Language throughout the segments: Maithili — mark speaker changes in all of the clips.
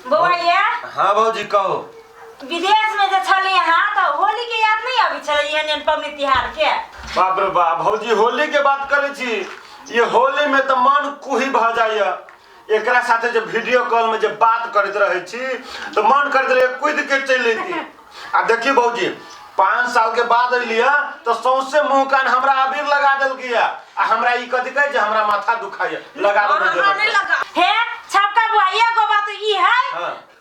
Speaker 1: बौआ ये।
Speaker 2: हाँ भौजी, कहो।
Speaker 1: विदेश में जे छली अहाँ तऽ होली के याद नहीं आबै छलै एहन एहन पबनी तिहार के?
Speaker 2: बाप रे बाप भौजी, होली के बात करै छी, ये होली में तऽ मन कुही भऽ जाइए। एकरा साथे जे वीडियो कॉल में जे बात करैत रहै छी तऽ मन करैत रहै कूद के चलि अयती। आ देखी भौजी, 5 साल के बाद अयली है तऽ सौंसे मुंह कान हमरा अबीर लगा देलकै है। आ हमरा ई कथी कहै छै, हमरा माथा दुखाइए, लगाबऽ नहि
Speaker 3: हमरा नहि
Speaker 2: देलक।
Speaker 3: लगा।
Speaker 1: हे छबका बुआ, एगो बात ई है,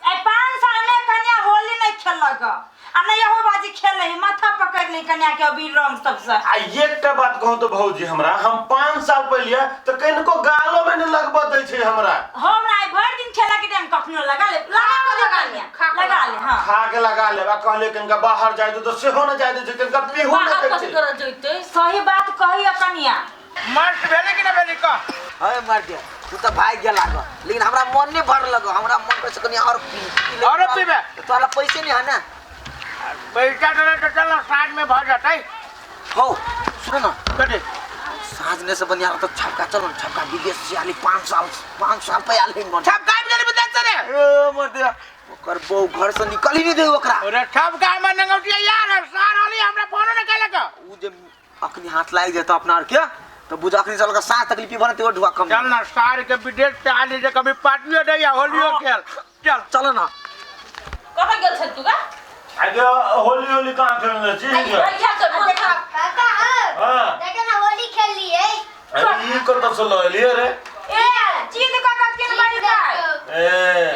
Speaker 1: एहि 5 साल में कन्या होली नहीं खेललक आ नहीं यहो बाजी खेले है, माथा पकड़ ले कन्या के अबीर रंग सबसे।
Speaker 2: आ एकटा बात कहूँ तो भौजी, हमरा हम 5 साल पहले तऽ कनिको गालो में नहीं लगबऽ दै छै हमरा।
Speaker 1: हम ना भरि दिन खेला के टाइम कखनो लगा ले, लगा के लगा ले,
Speaker 3: खा के
Speaker 1: लगा ले। हाँ
Speaker 2: खा के लगा ले। आ कहले कनिका बाहर जाय दे तऽ सेहो नहि जाय दै छै, कनिका पीहू नहि
Speaker 3: बाहर
Speaker 2: दै
Speaker 3: कथी
Speaker 2: छै।
Speaker 3: करऽ जैतै?
Speaker 1: सही बात कही कन्या।
Speaker 4: मस्त भेलै कि ना भेलै कह?
Speaker 5: अरे मर गया तू तऽ भागि गेल आगे, लेकिन हमरा मन नहीं भर लगो, हमरा मन करे से कनी और पी, पी ले।
Speaker 4: औरो पीबे?
Speaker 5: तो तोरा पैसे नहीं है ना?
Speaker 4: पैसा देले तो चलो साँझ में भर जतै।
Speaker 5: हो सुनो ना,
Speaker 4: कथी?
Speaker 5: साँझ ने से बनिया तो छपका चलो ना, छपका विदेश से आली 5 साल, 5 साल पे आली मन।
Speaker 4: छपका आबि गेलै विदेश से रे?
Speaker 5: ए मर गया, ओकर बहू घर से निकल ही नहीं दे ओकरा।
Speaker 4: अरे छपका हमर नंगौटिया यार, सार होली हमरा फोनो न केलक।
Speaker 5: उ जे अखनी हाथ लागि जेतौ अपना आर के तो बुझ अखनी चल के साँझ तक लिपि बनते ढुआ कम।
Speaker 4: चल ना सार के विदेश से आली जे कभी पार्टियो दे या होलियो खेल। चल
Speaker 5: चल ना।
Speaker 3: कतऽ गेल छल तू गा?
Speaker 2: आगे होली होली कहाँ खेलने छी?
Speaker 3: भैया के मन खराब।
Speaker 6: काका, हाँ।
Speaker 2: हाँ।
Speaker 6: देखे ना होली खेल लिए।
Speaker 2: अरे ई कतऽ से लऽ एलियै रे?
Speaker 1: ए चीज काका केन बारी जाय।
Speaker 2: ए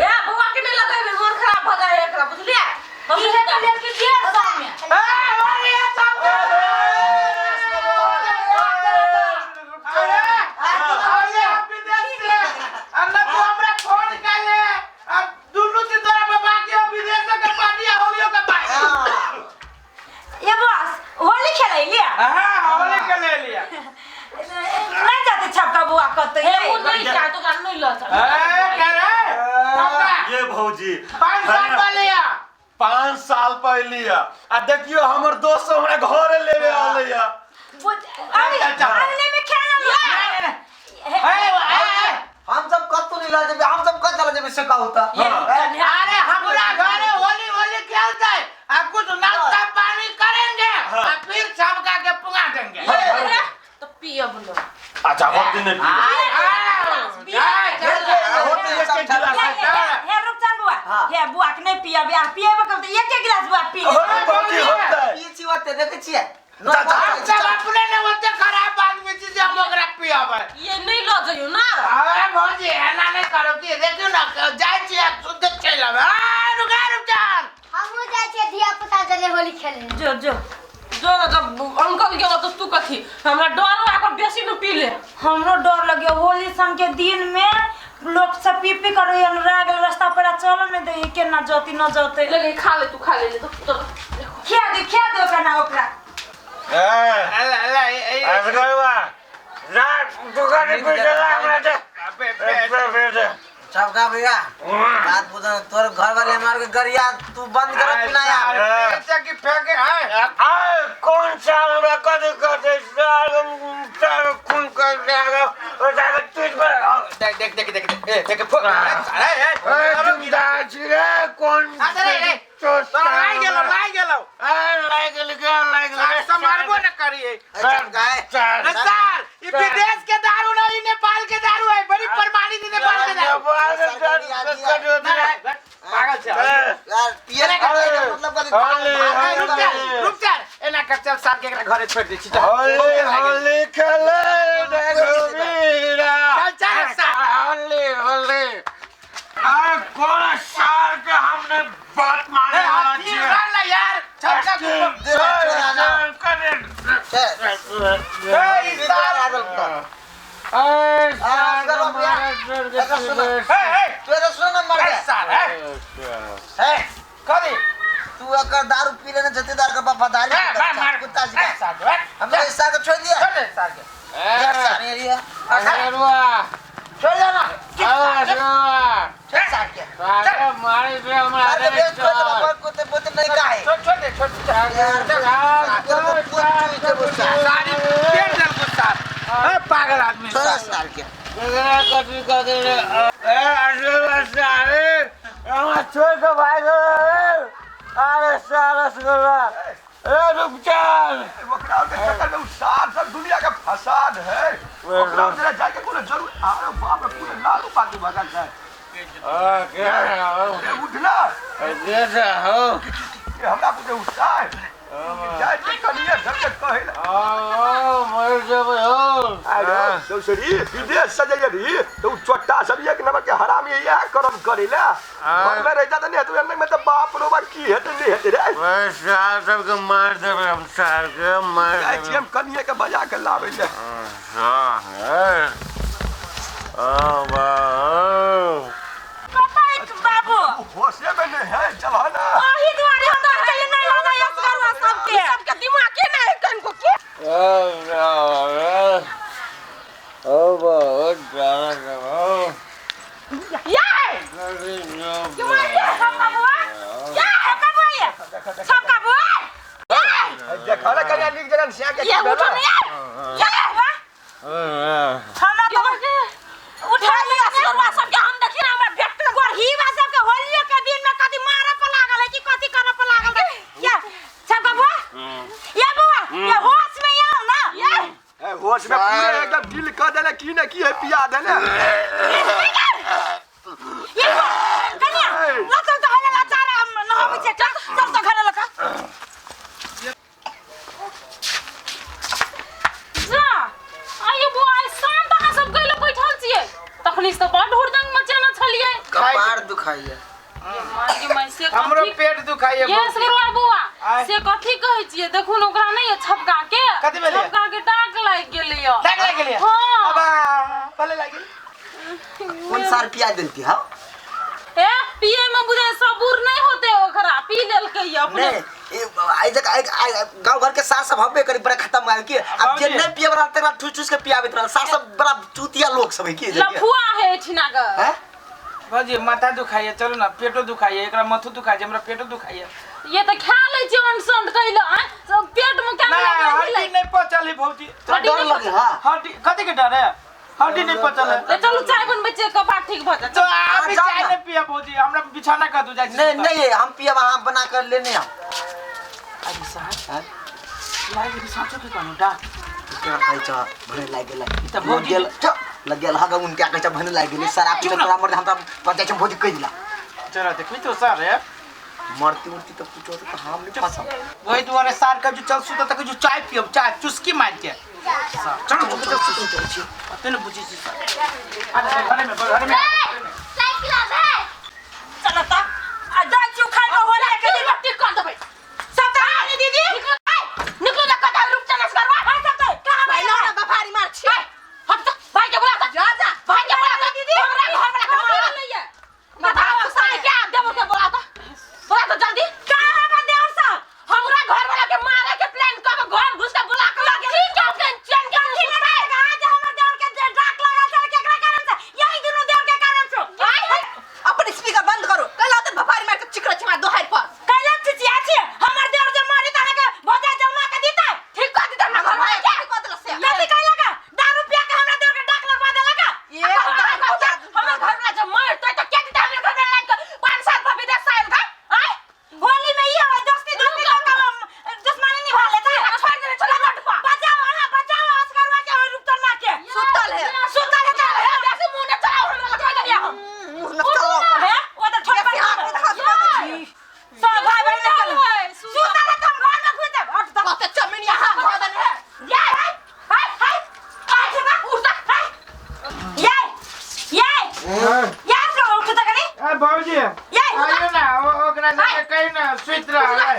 Speaker 3: ए बौआ के नहीं लगेबे, मन खराब भऽ जाय एकरा, बुझलियै?
Speaker 1: ई है तऽ लेल के 150 में।
Speaker 4: ए होली है सब। अरे अरे विदेश से अन्ना तू हमरा फोन कैले आ दुनू से तोरा बाबा के विदेश के पार्टी आ होलियो के पार्टी।
Speaker 1: ये बस होली खेलै लिया।
Speaker 4: हां होली के ले लिया।
Speaker 1: नहीं जाते छपका बुआ कतौ।
Speaker 3: हे उ नहीं जाय तो ओकरा नहीं लऽ चल।
Speaker 4: ए करे छपका
Speaker 2: ये भौजी
Speaker 4: 5 साल पहले या
Speaker 2: 5 साल पहले या। आ देखियो हमर दोस्त सब हमरा घरे लेवे आले या।
Speaker 1: अरे अंगने में खेलना।
Speaker 4: ए ए
Speaker 5: हम सब कतौ नहीं लऽ जेबै, हम सब कतऽ चल जेबै से कहू तऽ।
Speaker 4: अरे हमरा घरे होली होली खेलते आ कुछ नाश्ता पानी करेंगे आ फिर छपका के पुगा देंगे।
Speaker 3: तो पियब न।
Speaker 2: अच्छा वक्त नहीं पी।
Speaker 5: होते
Speaker 2: एक एक गिलास।
Speaker 1: हे रुक चल बुआ, हे बुआ के नहीं पियब, आ पियब कब तो एक एक गिलास बुआ पी।
Speaker 2: भौजी होतै।
Speaker 5: पियै छी ओते देखै छियै।
Speaker 4: हम सब अपने ने ओते खराब आदमी छी जे हम ओकरा पियबै।
Speaker 3: ये नहीं लऽ जइयौ ना।
Speaker 4: अरे भौजी एना नहीं करो कि देखियौ ना जाइ छी आ शुद्ध चलि आबै। आ रुका रुक चल।
Speaker 6: हमहूँ जाइ छियै धिया पुता जरे होली खेले।
Speaker 1: जो जो
Speaker 3: जो ना, जब अंकल गेल तो तू कथी? हमरा डर लागल बेसी न पी ले।
Speaker 1: हमरो डर लगे होली सन के दिन में लोग सब पी पी कर अनुराग रास्ता पर चल नहीं दे, केना जती न जते।
Speaker 3: लेकिन खा ले तू, खा ले तो चल।
Speaker 1: खिया दे, खिया दे ओकरा ना ओकरा।
Speaker 2: ए
Speaker 4: अरे अरे
Speaker 2: असगरवा जा दुकान पे चला हमरा दे।
Speaker 4: अबे
Speaker 5: छपका भैया बात बुझ, तोर घर वाले हमार के गरिया तू बंद कर पीना यार।
Speaker 4: पैसा की फेंके है।
Speaker 2: आ कौन साल हमरा कथी कहते साल साल खून कर जाएगा और जाएगा तुझ पर।
Speaker 4: देख देख देख देख ए देख फो अरे ए
Speaker 2: ए जिंदा छी रे कौन
Speaker 4: अरे रे
Speaker 2: तो
Speaker 4: लाग गेलो लाग गेलो।
Speaker 2: ए लाग गेल के लाग गेल।
Speaker 4: संभालबो न करिए।
Speaker 5: छपका
Speaker 4: अरे सर ई विदेश के दारू नहीं नेपाल के दारू है, बड़ी प्रमाणित नेपाल के दारू। पागल छे।
Speaker 5: यार पिए मतलब कथी?
Speaker 4: रुक चल रुक चल एना कर चल सार के एकरा घरे छोड़ दे छी। चल
Speaker 2: होली होली खेले रघुवीरा।
Speaker 4: चल चल सार।
Speaker 2: होली होली। आ कौन साल के हमने बात माने वाला
Speaker 4: ए
Speaker 2: छी।
Speaker 4: ना यार छपका ए ई सार ए ए
Speaker 5: तू एतऽ सुन न मर
Speaker 4: ए
Speaker 5: गया।
Speaker 4: सार ए ए कथी?
Speaker 5: तू अगर दारू पी लेने जते दारू के बाप दारू
Speaker 4: ए मार मार
Speaker 5: कुत्ता जी
Speaker 4: ए सार के
Speaker 5: हमरा हिस्सा के छोड़ दिया।
Speaker 4: छोड़ दे सार के।
Speaker 5: यार सारे रिया छोड़ देना छोड़ सार के सार के बेच छोड़ दे बाप कुत्ते पुत्ते नहीं काहे।
Speaker 4: छोड़ छोड़ दे छोड़
Speaker 5: यार
Speaker 4: सारी पेट दल को सार। ए पागल आदमी
Speaker 5: छोड़ सार के।
Speaker 2: ए
Speaker 5: हमरा छोड़ के भाग गेल। अरे सारस गोला ए रुक चल।
Speaker 7: ओकरा के चक्कर में उ सार सब दुनिया का फसाद है। ओकरा जरा जाके कोनो जरूर। अरे बाप रे, पूरे लालू पाकू भगल है।
Speaker 5: आ के
Speaker 7: ए उठना
Speaker 5: दे हो
Speaker 7: ये हमरा कुछ उठता है जाय के कनिए घर के कहिला।
Speaker 5: आ मर जब हो।
Speaker 7: अरे सौसरी विदेश से जाइए री तो उ चोट्टा सब एक नंबर के हरामी यह करम करेला। घर में रह जाता नहीं तो नहीं में तो बाप रो बा की हेते नहीं हेते रे।
Speaker 5: मैं सार सबके मार देबै, हम सार के मार
Speaker 7: जाय छी
Speaker 5: देबै।
Speaker 7: हम कनिए के बजा के लाबै ले।
Speaker 1: पता है बाबू
Speaker 7: होशे में नहीं है चला ना।
Speaker 1: ओही दुआरे हम तो चले नहीं होगा असगरवा सबके
Speaker 3: सबके दिमाग के ना है कनको के।
Speaker 1: या क्यों मार के सब बाबूआ या सब बाबूआ ये सब बाबूआ
Speaker 7: देखा ना कनिया नीक जगह से के
Speaker 3: ये उठो ना यार।
Speaker 1: या हमरा तो
Speaker 3: उठा लिया असगरवा सबके। हम देखी ना हमरा भेटते
Speaker 1: गोरहीवा सबके होलियो के दिन में कथी मारे पर लागल है कि कथी करे पर लागल है। या सब बाबूआ या बुआ ये होश में आओ ना।
Speaker 3: ये
Speaker 7: ए होश में पूरे एकदम डील कर देले की ना की है पिया देले।
Speaker 1: ये बुआ कन्या ला चल तो हले ला चारा हम न होबै छै। चल चल तो घरे लका
Speaker 3: जा। आइयो बुआ आइ शाम तक अहाँ सब गइले बैठल छियै। तखनी से बड हुड़दंग मचेने छलियै।
Speaker 5: कपार दुखाइए।
Speaker 3: माय गे माय, से
Speaker 4: हमरो
Speaker 3: कथी
Speaker 4: पेट दुखाइए।
Speaker 3: ये असगरवा बुआ
Speaker 4: आय।
Speaker 3: से कथी कहै छियै? देखू ने ओकरा नहि छपका के
Speaker 4: कथी भेलै?
Speaker 3: छपका के डाक लागि गेलै यौ।
Speaker 4: डाक लागि गेलै?
Speaker 3: हाँ।
Speaker 4: अबा भले लागि
Speaker 8: कौन सार पिया देलती हाँ?
Speaker 3: ए पिए में बुझाय सबूर नहीं होते ओकरा, पी लेलकै यौ अपने।
Speaker 8: नहीं आई जक आई गांव घर के सास सब हबे करी बड़ा खत्म आयल की अब जे नहीं पिए वाला तकरा ठूस ठूस के पियाबैत रहल। सास सब बड़ा चूतिया लोग सब है की
Speaker 3: लफुआ है एठिना के।
Speaker 8: हैं?
Speaker 4: भौजी माथा दुखाइए चलो ना, पेटो दुखाइए, एकरा माथो दुखाइए, हमरा पेटो दुखाइए।
Speaker 3: ये त खा लै छियै अनसंट कैले आय सब पेट में केना
Speaker 4: ना
Speaker 3: लागल
Speaker 4: हड्डी नहीं पचल है भौजी।
Speaker 8: तोरा डर लगे हाँ?
Speaker 4: हड्डी कथी के डर है? हड्डी नहीं पचल है।
Speaker 3: ए चलू चाय बनबै छियै, कपार ठीक भऽ जायत।
Speaker 4: तो आप भी
Speaker 8: जाओ
Speaker 4: चाय
Speaker 8: ना।
Speaker 4: नहीं पिया भौजी, हमरा बिछाना कर दू जाइ छी
Speaker 8: नहीं
Speaker 4: सुतऽ।
Speaker 8: नहीं हम पिए वहाँ बना कर लेने आओ।
Speaker 4: अरे साहब
Speaker 8: हैं?
Speaker 4: लागि गेलै साँचो के कहलहुँ डाक।
Speaker 8: केना कहै छ भने लागि गेलै।
Speaker 4: तऽ भौजी-
Speaker 8: गेल छ लग गेल हग उनके कहै छ भने लागि गेलै शराब पी
Speaker 4: चुप ना।
Speaker 8: तोरा मर हम त पर जाइ छ भौजी कहि दिला।
Speaker 4: चलो देखबी तो सर है
Speaker 8: मरती उरती तो कुछ होता तो हम नहीं फंसब।
Speaker 4: वही दुआरे सार के जो चल सुतऽ तऽ कहै छौ चाय पियब, चाय चुस्की मारि के। चलो चलो चलो
Speaker 8: छी।
Speaker 4: पते ने बुझै छी सर। अरे घरे में घरे में
Speaker 6: साइकिल आबे।
Speaker 1: चल त आ जाइ छी खाइ के होली के दिन
Speaker 3: रोटी कर देबै।
Speaker 1: सब त आनी दीदी
Speaker 3: निकलू ना कतौ रुक चल असगरवा।
Speaker 1: हां सब त कहां
Speaker 3: भाई ना बफारी मार छी। हट जा भाई के बुला जा जा भाई के बुला दीदी। हमरा घर वाला के मार लइए। बताओ सारे क्या देवर के बुला तो बुला तो जल्दी।
Speaker 1: कहां बा देवर साहब?
Speaker 3: हमरा घर वाला के मारे के प्लान क के घर घुस के बुला के लगे ठीक है प्लान चैन के
Speaker 1: कथी में कहां जे हमर देवर के डाक लागल छै केकरा कारण से? यही दुनू देवर के कारण से।
Speaker 9: अपन स्पीकर बंद करो। कैला तो भफारी मार के चिकरा छिमा दोहार पर
Speaker 1: कैला चिचिया छी? हमर देवर जे मारी तारा के भोजा जमा के दीता
Speaker 3: ठीक कर दीता हमरा घर वाला के।
Speaker 9: कह देलक से
Speaker 1: कथी कैला का दारू पिया के हमरा देवर के डाक लगवा देलक का?
Speaker 9: ये
Speaker 3: हमरा घर वाला जब मरतै त के दीता हमरा घर वाला के 5 साल पर विदेश आयल का आय।
Speaker 1: होली में ये होय दोस्ती दोस्ती का दुश्मनी निभा लेता है।
Speaker 3: छोड़ दे चला रोड पर।
Speaker 1: बचाओ हां बचाओ असगरवा के और रुपतन मार के
Speaker 9: सुतल है।
Speaker 1: सुतल है चल
Speaker 3: ए बेसी मुंह न चलाओ हमरा लगा दिया हम
Speaker 9: मुंह न चलाओ।
Speaker 1: है वो तो छोड़
Speaker 9: बेसी हाथ में हाथ में
Speaker 1: सब भाई बहन चल
Speaker 3: है,
Speaker 1: सुतल है तुम घर में घुस जाओ। हट जा
Speaker 9: कते चमिनिया हाथ धो देने है।
Speaker 1: ये हाय हाय हाय हाय सुना उठ जा हाय ये ये ये सो उठ जा करी
Speaker 4: ए भौजी
Speaker 1: ये
Speaker 4: आइयो ना ओकरा से कहि ना सुति रहल है।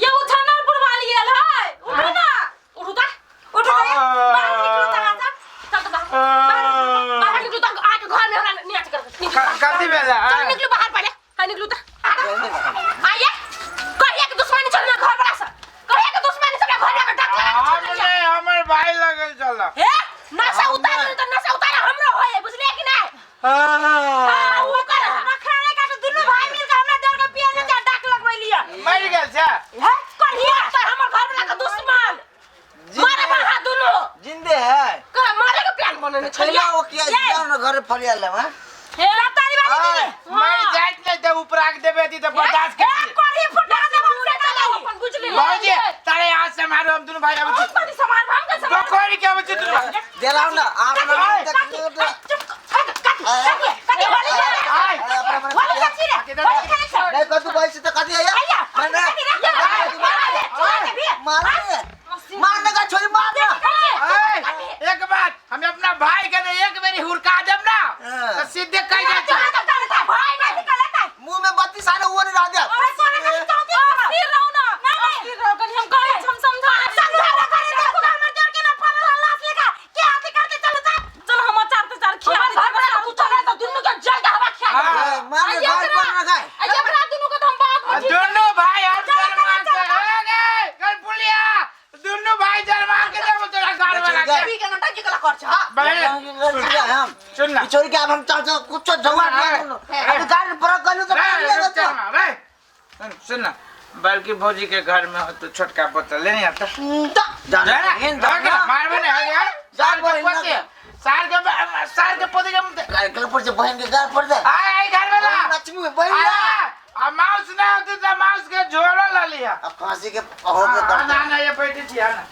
Speaker 3: ये उछानरपुर वाली आयल है। उठू ना उठू ता
Speaker 1: उठ जा बाहर निकलो ता जा
Speaker 3: चल तो बाहर बाहर निकलू तो आके घर में हमरा नियाज कर
Speaker 4: कथी भेलै?
Speaker 3: चल निकलू बाहर पहिले। हां निकलू त आइए कहिया के दुश्मनी चल ना घर वाला से, कहिया के दुश्मनी सब घर वाला के डाक लगा के
Speaker 4: हम
Speaker 3: छोड़ दिया।
Speaker 4: नहीं हमर भाई लगल चल।
Speaker 3: हे नशा उतार त नशा उतार हमरो होय बुझलिए कि नहीं? हां वो कर
Speaker 1: मखाने का तो दुनू भाई मिल के हमरा देवर के पिए में डाक लगबै लिया
Speaker 4: मरि गेल छै।
Speaker 1: है कहिया
Speaker 3: तो हमर घर वाला के दुश्मन मारे बा दुनू
Speaker 5: जिंदे है
Speaker 3: का मारे के प्लान बनेने छलिए।
Speaker 5: छैला ओ किया जाओ ना घर फरिया ले हां
Speaker 3: हे
Speaker 1: तारी वाली दीदी
Speaker 4: मरि उपराग देबे दी त बर्दाश्त
Speaker 1: ए
Speaker 4: कर।
Speaker 1: कोरी फुटा देब हम से
Speaker 3: चलाओ अपन बुझली।
Speaker 4: भौजी तारे हाथ से मारो, हम दोनों भाई आबै
Speaker 3: हम
Speaker 4: छी।
Speaker 3: कथी समार, हम के समार।
Speaker 4: पकड़ के आबै छी दुनू भाई।
Speaker 8: देलाउ ना आप।
Speaker 1: चुप, काटी काटी काटी होली खेले।
Speaker 4: आय।
Speaker 1: होली खेले रे, होली खेले छ।
Speaker 8: नहीं कतू पैसे तो कथी है।
Speaker 1: आया
Speaker 8: मार मार मारने का छोरी मार ना।
Speaker 4: आय, एक बात हम अपना भाई के दे एक बेरी हुरका देब ना
Speaker 8: हाँ।
Speaker 4: त सीधे कह जाय छै।
Speaker 8: मुंह में बत्ती सारे वो नहीं रह दिया।
Speaker 3: अस्थिर रहो ना, अस्थिर रहो कनी, हम कहै छी, हम समझा। चल हम अचार तचार खिया
Speaker 1: हमर
Speaker 3: दै
Speaker 1: घर
Speaker 3: छी।
Speaker 1: पर
Speaker 3: कुछो नहि तऽ दुनू के जल के हवा खिया
Speaker 4: हाँ।
Speaker 3: देबै।
Speaker 8: मार
Speaker 3: आ
Speaker 8: घर पर
Speaker 3: एकरा-
Speaker 8: रखाए।
Speaker 3: आ एकरा दुनू के तऽ हम बात
Speaker 4: आ
Speaker 3: में ठीक।
Speaker 4: दुनू भाई हम जलमा के ए गे गलपुलिया, दुनू भाई जलमा के देबो तोरा घर वाला के।
Speaker 9: पी के नौटंकी कला कर छ।
Speaker 4: बहन,
Speaker 8: हम
Speaker 4: सुन ना।
Speaker 8: छोड़ के अब हम चल चल कुछ जवाब नहीं अभी गाड़ी पर कर तो
Speaker 4: रे,
Speaker 8: पानी
Speaker 4: रुक चल ना, रे। सुन, सुन ना, बल्कि भौजी के घर में हो तो छोटका बोतल लेने आता।
Speaker 8: जान
Speaker 4: जा मारबे नहीं यार। साल के पोते, साल के पोते के
Speaker 8: कल पर से बहन के घर पर दे।
Speaker 4: आय आय घर वाला।
Speaker 8: लक्ष्मी बहन।
Speaker 4: आ आ माउस ना होते तो माउस के झोरो ल लिया।
Speaker 8: अब फांसी के हो के कर।
Speaker 4: ना ना, ये बैठी थी ना।